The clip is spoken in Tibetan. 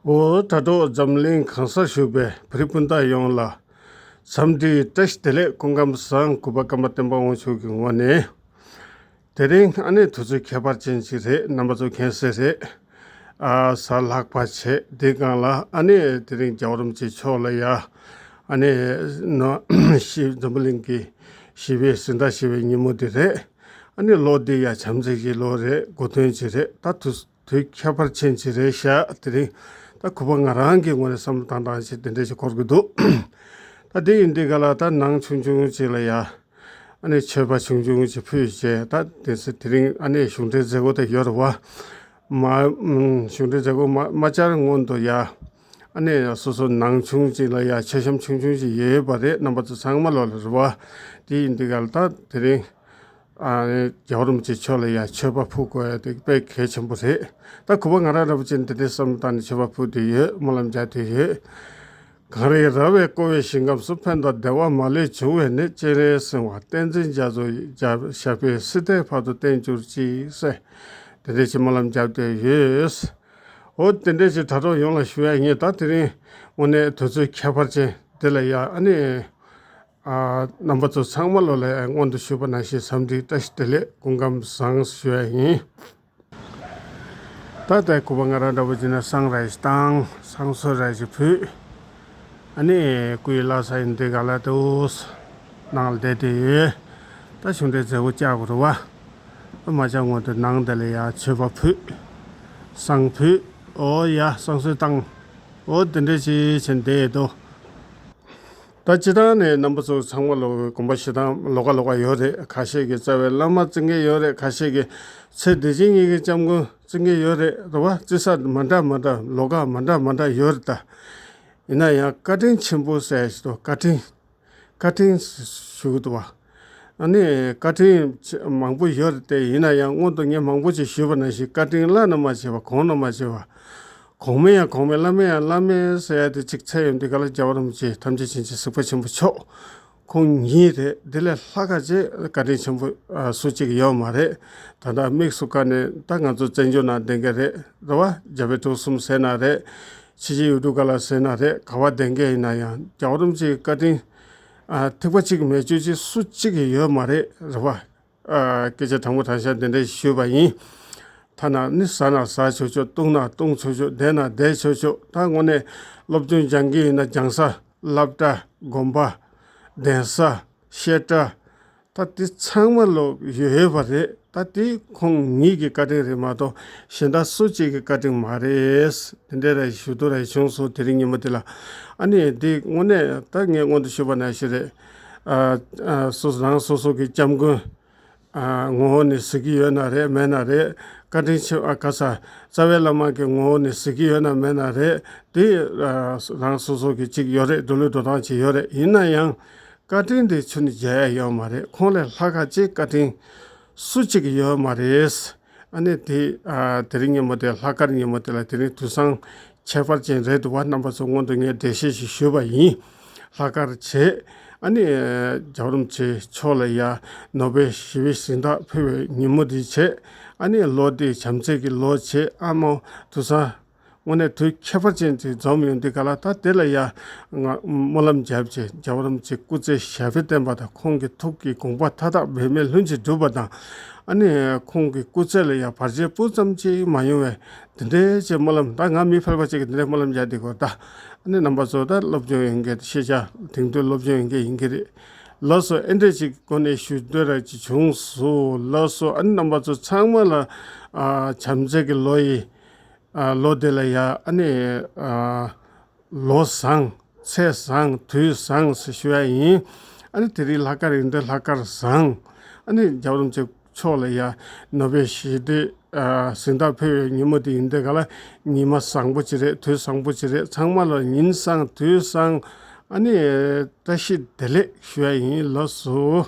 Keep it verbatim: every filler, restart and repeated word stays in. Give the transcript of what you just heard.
འོ་དྲ་གྲོགས་འཛམ་གླིང་གང་སར་བཞུགས་པའི་བོད་རིགས་སྤུན་ཟླ་ཡོངས་ལ་འཚམས་འདྲི་བཀྲ་ཤིས་བདེ་ལེགས། སྐུ་ཁམས་བཟང་། གུས་པ་ཀརྨ་བསྟན་པ་དབང་ཕྱུག་གི་ངོས་ནས། དེ་རིང་ཨ་ནི་དུས་ཚོད་ཁྱད་པར་ཅན་ཞིག་རེད། རྣམ་པ་ཚོ་མཁྱེན་གསལ་རེད། ཨ་གཟའ་ལྷག་པ་བྱས་དེ་སྒང་ལ་ཨ་ནི་དེ་རིང་རྒྱལ་བ་རིན་པོ་ཆེ་མཆོག་ལ་ཡ་ཨ་ནི་ནོ་ཞི་འཛམ་བུ་གླིང་གི་ཞི་བའི་གཟེངས་རྟགས་ཞི་བའི་ཉིན་མོ་དེ་རེད། ཨ་ནི་ལོ་འདི་ཡ་བྱམས་བརྩེ་གི་ལོ་རེད། གོ་སྟོན་ཅིག་རེད། ད་དུས་དུས་ཁྱད་པར་ཅན་ཅིག་རེད་ཤག་དེ་རིང་ད་གུས་པ་ང་རང་གི་ངོས་ནས་བསམ་བློ་བཏང་སྟངས་ཅིག་དེ་འདྲ་ཞིག་འཁོར་གི་འདུག་ད་དེ་ཡིན་དུས་ག་ལ་ད་ནང་ཆུང་ཆུང་ཅིག་ལ་ཡ་ཨ་ནི་མཆོད་པ་ཆུང་ཆུང་ཅིག་ཕུལ་བྱས། ད་དེ་ཚེ་དེ་རིང་ཨ་ནི་གཞུང་འབྲེལ་མཛད་སྒོ་དེ་ཡོད་རེད་བ། མ་ཨུམ་གཞུང་འབྲེལ་མཛད་སྒོ་མ་མ་བཅར་སྔོན་དུ་ཡ་ཨ་ནི་སོ་སོ་ནང་ཆུང་ཅིག་ལ་ཡ་མཆོད་བཤམས་ཆུང་ཆུང་ཅིག་ཡོད་པ་རེད། རྣམ་པ་ཚོ་ཚང་མ་ལོ་ལ་རེད་བ། དེ་ཡིན་དུས་ག་ལ་ད་དེ་རིང་ཨ་ནི་རྒྱལ་བ་རིན་པོ་ཆེ་མཆོག་ལ་ཡ་མཆོད་པ་ཕུལ་དགོས་ཡ་དེ་དཔེ་གལ་ཆེན་པོ་རེད། ད་གུས་པ་ང་རང་འདྲ་པོ་ཅིག་འདི་འདྲའི་བསམ་བློ་བཏང་ནས་མཆོད་པ་ཕུལ་བསྡད་ཡོད། སྨོན་ལམ་རྒྱག་བསྡད་ཡོད། གངས་རི་ར་བས་བསྐོར་བའི་ཞིང་ཁམས་སུ། ཕན་དང་བདེ་བ་མ་ལུས་འབྱུང་བའི་གནས། སྤྱན་རས་གཟིགས་དབང་བསྟན་འཛིན་རྒྱ་མཚོ་ཡི། ཞབས་པད་སྲིད་མཐའི་བར་དུ་བརྟན་གྱུར་ཅིག་ཟེར། དེ་འདྲའི་ཅིག་སྨོན་ལམ་རྒྱག་བསྡད་ཡོད། འོ་དེ་འདྲའི་ཅིག་དྲ་གྲོགས་ཡོངས་ལ་ཞུ་ཡ་ཡིན། ད་དེ་རིང་དངོས་གནས་དུས་ཚོད་ཁྱད་པར་ཅན་འདི་ལ་ཡ་ཨ་ནི་ཨ་རྣམ་པ་ཚོ་ཚང་མ་ལོ་ལ་ཡ་སྔོན་དུ་ཞུས་པ་ནང་བཞིན་འཚམས་འདྲི་བཀྲ་ཤིས་བདེ་ལེགས། སྐུ་ཁམས་བཟང་ཞུ་ཡ་ཡིན། ད་ལྟའི་གུས་པ་ང་རང་འདྲ་པོ་ཅིག་ན་བསང་ར་ཞིག་བཏང་། བསང་གསོལ་ར་ཞིག་ཕུལ། ཨ་ནི་སྐུ་ཡི་བླ་གཟའ་ཡིན་དུས་ག་ལ་འདུག་ནང་ལ་བསྡད་དེ་ཡོད། ད་གཞུང་འབྲེལ་མཛད་སྒོ་བཅར་དགོས་རེད་བ། མ་བཅར་སྔོན་དུ་ནང་དེ་ལ་ཡ་མཆོད་པ་ཕུལ། བསང་ཕུལ། འོ་ཡ་བསང་གསོལ་བཏང་། འོ་དེ་འདྲ་ཞིག་བྱས་བསྡད་འདུག་ད་སྤྱིར་བཏང་ནས་རྣམ་པ་ཚོ་ཚང་མ་ལོ་དགོན་པ་བཞེས་སྟངས་ལོགས་ཀ་ལོགས་ཀ་ཡོད་རེད། ཁ་ཤས་ཀྱིས་རྩ་བའི་བླ་མ་བརྩི་མཁན་ཡོད་རེད། ཁ་ཤས་ཀྱིས་ཚེ་འདི་ཕྱི་གཉིས་ཀྱི་སྐྱབས་མགོན་བརྩི་མཁན་ཡོད་རེད། རེད་བ། བརྩི་ས་མ་འདྲ་མ་འདྲ་ལོགས་ཀ་མ་འདྲ་མ་འདྲ་ཡོད་རེད་ད། ཡིན་ན་ཡང་བཀའ་དྲིན་ཆེན་པོ་ཟེར་ཞིག་འདུག་བཀའ་དྲིན། བཀའ་དྲིན་ཞུ་གི་འདུག་བ། ཨ་ནི་བཀའ་དྲིན་ཆེ་མང་པོ་ཡོད་རེད་དེ། ཡིན་ན་ཡང་སྔོན་དུ་ངས་མང་པོ་ཅིག་ཞུས་པ་ནང་བཞིན་བཀའ་དྲིན་བླ་ན་མ་མཆིས་པ་གོང་ན་མ་མཆིས་པ། གོང་མའི་ཡང་གོང་མའི་བླ་མའི་ཡང་བླ་མའི་ཟེར་ཡ་དེ་གཅིག་ཚད་ཡོད་འདི་ག་ལ་རྒྱལ་བ་རིན་པོ་ཆེ་ཐམས་ཅད་མཁྱེན་ཅིང་གཟིགས་པ་ཆེན་པོ་མཆོག་ཁོང་ཉིད་རེད། འདི་ལས་ལྷག་ག་ཅིག་བཀའ་དྲིན་ཆེན་པོ་ཨ་སུ་གཅིག་ཡོད་མ་རེད། ད་ལྟ་དམིགས་སུ་བཀར་ནས་ད་ང་ཚོ་བཙན་བྱོལ་ནང་བསྡད་མཁན་རེད། རེད་བ། རྒྱ་བལ་འབྲུག་གསུམ་ཟེར་ན་རེད། ཕྱི་རྒྱལ་ཡུལ་གྲུ་ག་ལ་ཟེར་ན་རེད། ག་བ་བསྡད་མཁན་ཡིན་ན་ཡང་རྒྱལ་བ་རིན་པོ་ཆེའི་བཀའ་དྲིན་ཨ་ཐིགས་པ་གཅིག་མེད་བཅུ་གཅིག་སུ་གཅིག་ཡོད་མ་རེད། རེད་བ། ཨ་སྐད་ཆ་དྲང་པོ་དྲང་བཞག་འདི་འདྲ་ཞུས་པ་ཡིན། ཐ་ན་ནི་ཟ་ན་ཟ་ཆོག་ཆོག་བཏུང་ན་བཏུང་ཆོག་ཆོག་བསྡད་ན་བསྡད་ཆོག་ཆོག་ད་དངོས་གནས་སློབ་སྦྱོང་སྦྱང་གི་ཡིན་ན་སྦྱང་ས་སློབ་གྲྭ་དགོན་པ་གདན་ས་བཤད་གྲྭ་ད་དེ་ཚང་མ་ལོ་ཡོད་ཡོད་པ་རེད། ད་དེ་ཁོང་ཉིད་ཀྱི་བཀའ་དྲིན་རེད་མ་གཏོགས་གཞན་དག་སུ་གཅིག་གི་བཀའ་དྲིན་མ་རེད། དེ་འདྲ་རེ་ཞུ་དུ་རེ་བྱུང་སོང་། དེ་རིང་ཉིན་མོ་དེ་ལ་ཨ་ནི་དེ་དངོས་གནས་ད་ངས་སྔོན་དུ་ཞུས་པ་ནང་བཞིན་རེད། ཨ་ཨ་སོ་སོ་རང་སོ་སོ་གི་སྐྱབས་མགོན་ཨ་ངོ་བོ་ནས་གཟིགས་ཀྱི་ཡོད་ན་རེད་མེད་ན་རེད། བཀའ་དྲིན་ཆེ་ཨ་ག་ས་རྩ་བའི་བླ་མ་གི་ངོ་བོ་ནས་གཟིགས་ཀྱི་ཡོད་ན་མེད་ན་རེད། དེ་ཨ་རང་སོ་སོ་གི་གཅིག་ཡོད་རེད། འགྲོ་ལུགས་འགྲོ་སྟངས་གཅིག་ཡོད་རེད། ཡིན་ན་ཡང་བཀའ་དྲིན་དེ་ཆུ་ནས་རྒྱག་ཡ་ཡོད་མ་རེད། ཁོང་ལས་ལྷག་ག་ཅིག་བཀའ་དྲིན་སུ་གཅིག་ཡོད་མ་རེད། ཨ་ནི་དེ་ཨ་དེ་རིང་ཉིན་མོ་དེ་ལྷག་དཀར་ཉིན་མོ་དེ་ལ་དེ་རིང་དུས་བཟང་ཁྱད་པར་ཅན་རེད་འདུག་བ། རྣམ་པ་ཚོ་སྔོན་དུ་ངས་འགྲེལ་བཤད་ཞིག་ཞུས་པ་ཡིན། ལྷག་དཀར་བྱས། ཨ་ནི་རྒྱལ་བ་རིན་པོ་ཆེ་མཆོག་ལ་ཡ་ནོ་བེལ་ཞི་བའི་གཟེངས་རྟགས་ཕུལ་བའི་ཉིན་མོ་འདི་བྱས། ཨ་ནི་ལོ་འདི་བྱམས་བརྩེ་གི་ལོ་བྱས། ཨ་མོ་དུས་བཟང་དངོས་གནས་དུས་ཁྱད་པར་ཅན་ཅིག་འཛོམས་ཡོང་དུས་ག་ལ་ད་དེ་ལ་ཡ་ང་སྨོན་ལམ་རྒྱབ་བྱས། རྒྱལ་བ་རིན་པོ་ཆེ་སྐུ་ཚེ་ཞབས་པད་བརྟན་པ་དང་། ཁོང་གི་ཐུགས་ཀྱི་དགོངས་པ་མཐའ་དག་འབད་མེད་ལྷུན་གྱིས་འགྲུབ་པ་དང་། ཨ་ནི་ཁོང་གི་སྐུ་ཚེ་ལ་ཡ་བར་ཆད་སྤུ་ཙམ་ཅིག་མ་ཡོང་བའི་དེ་འདྲའི་ཅིག་སྨོན་ལམ། ད་ང་མི་ཕལ་པ་ཅིག་གིས་དེ་འདྲའི་སྨོན་ལམ་རྒྱག་བསྡད་ཀྱི་ཡོད་རེད་ད། ཨ་ནི་རྣམ་པ་ཚོ་ད་སློབ་སྦྱོང་ཡོང་མཁན་ཤེས་བྱ་དེང་དུས་སློབ་སྦྱོང་ཡོང་མཁན་ཡིན་གྱི་རེད། ལགས་སོ། ཨེ་འདྲས་ཅིག་སྒོ་ནས་ཞུ་འདོད་ར་ཅིག་བྱུང་སོང་། ལགས་སོ། ཨ་ནི་རྣམ་པ་ཚོ་ཚང་མ་ལ་ཨ་བྱམས་བརྩེ་གི་ལོ་ཡི་ཨ་ལོ་དེ་ལ་ཡ་ཨ་ནི་ཨ་ལོ་བཟང་ཚེས་བཟང་དུས་བཟང་ཟེར་ཞུ་ཡ་ཡིན། ཨ་ནི་དེ་རིང་ལྷག་དཀར་ཡིན་དུས་ལྷག་དཀར་བཟང་། ཨ་ནི་རྒྱལ་བ་རིན་པོ་ཆེ་མཆོག་ལ་ཡ་ནོ་བེལ་ཞི་བདེ་ཨ་གཟེངས་རྟགས་ཕུལ་བའི་ཉིན་མོ་དེ་ཡིན་དུས་ག་ལ་ཉི་མ་བཟང་པོ་ཅིག་རེད། དུས་བཟང་པོ་ཅིག་རེད། ཚང་མ་ལ་ཉིན་བཟང་དུས་བཟང་ཨ་ནི་བཀྲ་ཤིས་བདེ་ལེགས་ཞུ་ཡ་ཡིན། ལགས་སོ།